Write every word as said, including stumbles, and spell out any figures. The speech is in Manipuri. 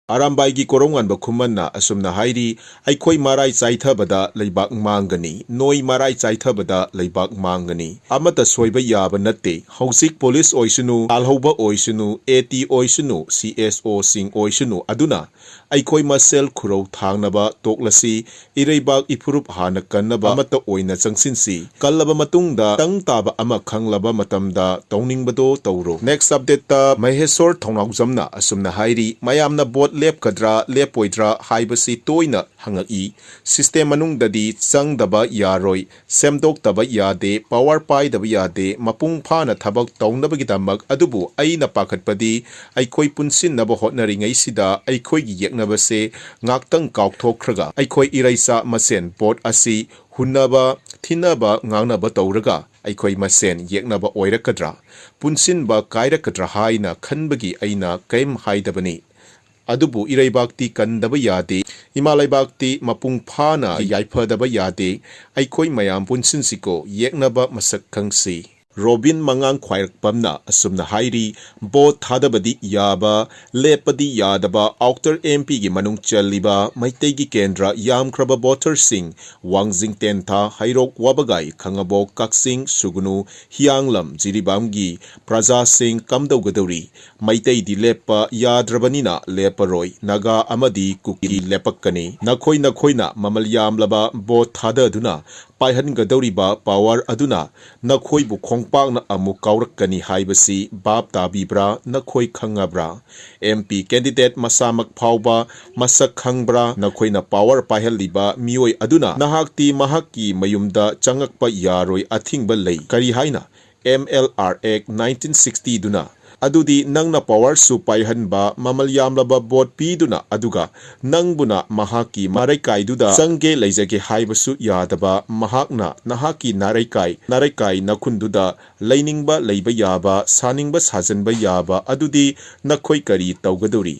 ꯑꯔꯥꯝꯕꯥꯏꯒꯤ ꯀꯣꯔꯧꯉꯥꯟꯕ ꯈꯨꯃꯟꯅ ꯑꯁꯨꯝꯅ ꯍꯥꯏꯔꯤ, "ꯑꯩꯈꯣꯏ ꯃꯔꯥꯏ ꯆꯥꯏꯊꯕꯗ ꯂꯩꯕꯥꯛ ꯃꯥꯡꯒꯅꯤ, ꯅꯣꯏ ꯃꯔꯥꯏ ꯆꯥꯏꯊꯕꯗ ꯂꯩꯕꯥꯛ ꯃꯥꯡꯒꯅꯤ꯫ ꯑꯃꯠꯇ ꯁꯣꯏꯕ ꯌꯥꯕ ꯅꯠꯇꯦ꯫ ꯍꯧꯖꯤꯛ ꯄꯨꯂꯤꯁ ꯑꯣꯏꯁꯅꯨ, ꯂꯥꯜꯍꯧꯕ ꯑꯣꯏꯁꯅꯨ, ꯑꯦ ꯇꯤ ꯑꯣꯏꯁꯅꯨ, ꯁꯤ ꯑꯦꯁ ꯑꯣꯁꯤꯡ ꯑꯣꯏꯁꯅꯨ, ꯑꯗꯨꯅ ꯑꯩꯈꯣꯏ ꯃꯁꯦꯜ ꯈꯨꯔꯧ ꯊꯥꯡꯅꯕ ꯇꯣꯛꯂꯁꯤ꯫ ꯏꯔꯩꯕꯥꯛ ꯏꯐꯨꯔꯨꯞ ꯍꯥꯟꯅ ꯀꯟꯅꯕ ꯑꯃꯠꯇ ꯑꯣꯏꯅ ꯆꯪꯁꯤꯟꯁꯤ꯫ ꯀꯜꯂꯕ ꯃꯇꯨꯡꯗ ꯇꯪ ꯇꯥꯕ ꯑꯃ ꯈꯪꯂꯕ ꯃꯇꯝꯗ ꯇꯧꯅꯤꯡꯕꯗꯣ ꯇꯧꯔꯣ"꯫ Next update ꯇ ꯃꯍꯦꯁꯣꯔ ꯊꯧꯅꯥꯎꯖꯝꯅ ꯑꯁꯨꯝꯅ ꯍꯥꯏꯔꯤ, "ꯃꯌꯥꯝꯅ ꯚꯣꯠ ꯂꯦꯞꯀꯗ꯭ꯔꯥ ꯂꯦꯞꯄꯣꯏꯗ꯭ꯔꯥ ꯍꯥꯏꯕꯁꯤ ꯇꯣꯏꯅ ꯍꯪꯉꯛꯏ꯫ ꯁꯤꯁꯇꯦꯝ ꯃꯅꯨꯡꯗꯗꯤ ꯆꯪꯗꯕ ꯌꯥꯔꯣꯏ, ꯁꯦꯝꯗꯣꯛꯇꯕ ꯌꯥꯗꯦ, ꯄꯋꯥꯔ ꯄꯥꯏꯗꯕ ꯌꯥꯗꯦ, ꯃꯄꯨꯡ ꯐꯥꯅ ꯊꯕꯛ ꯇꯧꯅꯕꯒꯤꯗꯃꯛ꯫ ꯑꯗꯨꯕꯨ ꯑꯩꯅ ꯄꯥꯈꯠꯄꯗꯤ ꯑꯩꯈꯣꯏ ꯄꯨꯟꯁꯤꯟꯅꯕ ꯍꯣꯠꯅꯔꯤꯉꯩꯁꯤꯗ ꯑꯩꯈꯣꯏꯒꯤ ꯌꯦꯛꯅꯕꯁꯦ ꯉꯥꯛꯇꯪ ꯀꯥꯎꯊꯣꯛꯈ꯭ꯔꯒ ꯑꯩꯈꯣꯏ ꯏꯔꯩꯆꯥ ꯃꯁꯦꯟ ꯚꯣꯠ ꯑꯁꯤ ꯍꯨꯟꯅꯕ, ꯊꯤꯟꯅꯕ, ꯉꯥꯡꯅꯕ ꯇꯧꯔꯒ ꯑꯩꯈꯣꯏ ꯃꯁꯦꯟ ꯌꯦꯛꯅꯕ ꯑꯣꯏꯔꯛꯀꯗ꯭ꯔꯥ, ꯄꯨꯟꯁꯤꯟꯕ ꯀꯥꯏꯔꯛꯀꯗ꯭ꯔꯥ ꯍꯥꯏꯅ ꯈꯟꯕꯒꯤ ꯑꯩꯅ ꯀꯔꯤꯝ ꯍꯥꯏꯗꯕꯅꯤ꯫ ꯑꯗꯨꯕꯨ ꯏꯔꯩꯕꯥꯛꯇꯤ ꯀꯟꯗꯕ ꯌꯥꯗꯦ, ꯏꯃꯥ ꯂꯩꯕꯥꯛꯇꯤ ꯃꯄꯨꯡ ꯐꯥꯅ ꯌꯥꯏꯐꯗꯕ ꯌꯥꯗꯦ꯫ ꯑꯩꯈꯣꯏ ꯃꯌꯥꯝ ꯄꯨꯟꯁꯤꯟꯁꯤꯀꯣ, ꯌꯦꯛꯅꯕ ꯃꯁꯛ ꯈꯪꯁꯤ"꯫ ꯔꯣꯕꯤꯟ ꯃꯉꯥꯡ ꯈ꯭ꯋꯥꯏꯔꯥꯛꯄꯝꯅ ꯑꯁꯨꯝꯅ ꯍꯥꯏꯔꯤ, "ꯚꯣꯠ ꯊꯥꯗꯕꯗꯤ ꯌꯥꯕ, ꯂꯦꯞꯄꯗꯤ ꯌꯥꯗꯕ꯫ ꯑꯥꯎꯇꯔ ꯑꯦꯝ ꯄꯤꯒꯤ ꯃꯅꯨꯡ ꯆꯜꯂꯤꯕ ꯃꯩꯇꯩꯒꯤ ꯀꯦꯟꯗ꯭ꯔ ꯌꯥꯝꯈ꯭ꯔꯕ ꯚꯣꯇꯔꯁꯤꯡ ꯋꯥꯡꯖꯤꯡ, ꯇꯦꯟꯊꯥ, ꯍꯩꯔꯣꯛ, ꯋꯥꯕꯒꯥꯏ, ꯈꯥꯉꯕꯣꯛ, ꯀꯛꯆꯤꯡ, ꯁꯨꯒꯅꯨ, ꯍꯤꯌꯥꯡꯂꯝ, ꯖꯤꯔꯤꯕꯥꯝꯒꯤ ꯄ꯭ꯔꯖꯥꯁꯤꯡ ꯀꯝꯗꯧꯒꯗꯧꯔꯤ? ꯃꯩꯇꯩꯗꯤ ꯂꯦꯞꯄ ꯌꯥꯗ꯭ꯔꯕꯅꯤꯅ ꯂꯦꯞꯄꯔꯣꯏ꯫ ꯅꯥꯒꯥ ꯑꯃꯗꯤ ꯀꯨꯀꯤ ꯂꯦꯞꯄꯛꯀꯅꯤ꯫ ꯅꯈꯣꯏ ꯅꯈꯣꯏꯅ ꯃꯃꯜ ꯌꯥꯝꯂꯕ ꯚꯣꯠ ꯊꯥꯗꯗꯨꯅ ꯄꯥꯏꯍꯟꯒꯗꯧꯔꯤꯕ ꯄꯥꯋꯔ ꯑꯗꯨꯅ ꯅꯈꯣꯏꯕꯨ ꯈꯣꯡꯄꯥꯛꯅ ꯑꯃꯨꯛ ꯀꯥꯎꯔꯛꯀꯅꯤ ꯍꯥꯏꯕꯁꯤ ꯚꯥꯞ ꯇꯥꯕꯤꯕ꯭ꯔꯥ? ꯅꯈꯣꯏ ꯈꯪꯉꯕ꯭ꯔꯥ? ꯑꯦꯝ ꯄꯤ ꯀꯦꯟꯗꯤꯗꯦꯠ ꯃꯁꯥꯃꯛ ꯐꯥꯎꯕ ꯃꯁꯛ ꯈꯪꯕ꯭ꯔꯥ? ꯅꯈꯣꯏꯅ ꯄꯥꯋꯔ ꯄꯥꯏꯍꯜꯂꯤꯕ ꯃꯤꯑꯣꯏ ꯑꯗꯨꯅ ꯅꯍꯥꯛꯇꯤ ꯃꯍꯥꯛꯀꯤ ꯃꯌꯨꯝꯗ ꯆꯪꯉꯛꯄ ꯌꯥꯔꯣꯏ, ꯑꯊꯤꯡꯕ ꯂꯩ꯫ ꯀꯔꯤ ꯍꯥꯏꯅ? ꯑꯦꯝ ꯑꯦꯜ ꯑꯥꯔ ꯑꯦꯛ ꯅꯥꯏꯟꯇꯤꯟ ꯁꯤꯛꯁꯇꯤꯗꯨꯅ꯫ ꯑꯗꯨꯗꯤ ꯅꯪꯅ ꯄꯥꯋꯔꯁꯨ ꯄꯥꯏꯍꯟꯕ, ꯃꯃꯜ ꯌꯥꯝꯂꯕ ꯚꯣꯠ ꯄꯤꯗꯨꯅ, ꯑꯗꯨꯒ ꯅꯪꯕꯨꯅ ꯃꯍꯥꯛꯀꯤ ꯃꯔꯩꯀꯥꯏꯗꯨꯗ ꯆꯪꯒꯦ ꯂꯩꯖꯒꯦ ꯍꯥꯏꯕꯁꯨ ꯌꯥꯗꯕ, ꯃꯍꯥꯛꯅ ꯅꯍꯥꯛꯀꯤ ꯅꯥꯔꯩꯀꯥꯏ, ꯅꯥꯔꯩꯀꯥꯏ ꯅꯈꯨꯟꯗꯨꯗ ꯂꯩꯅꯤꯡꯕ ꯂꯩꯕ ꯌꯥꯕ, ꯁꯥꯅꯤꯡꯕ ꯁꯥꯖꯟꯕ ꯌꯥꯕ, ꯑꯗꯨꯗꯤ ꯅꯈꯣꯏ ꯀꯔꯤ ꯇꯧꯒꯗꯧꯔꯤ?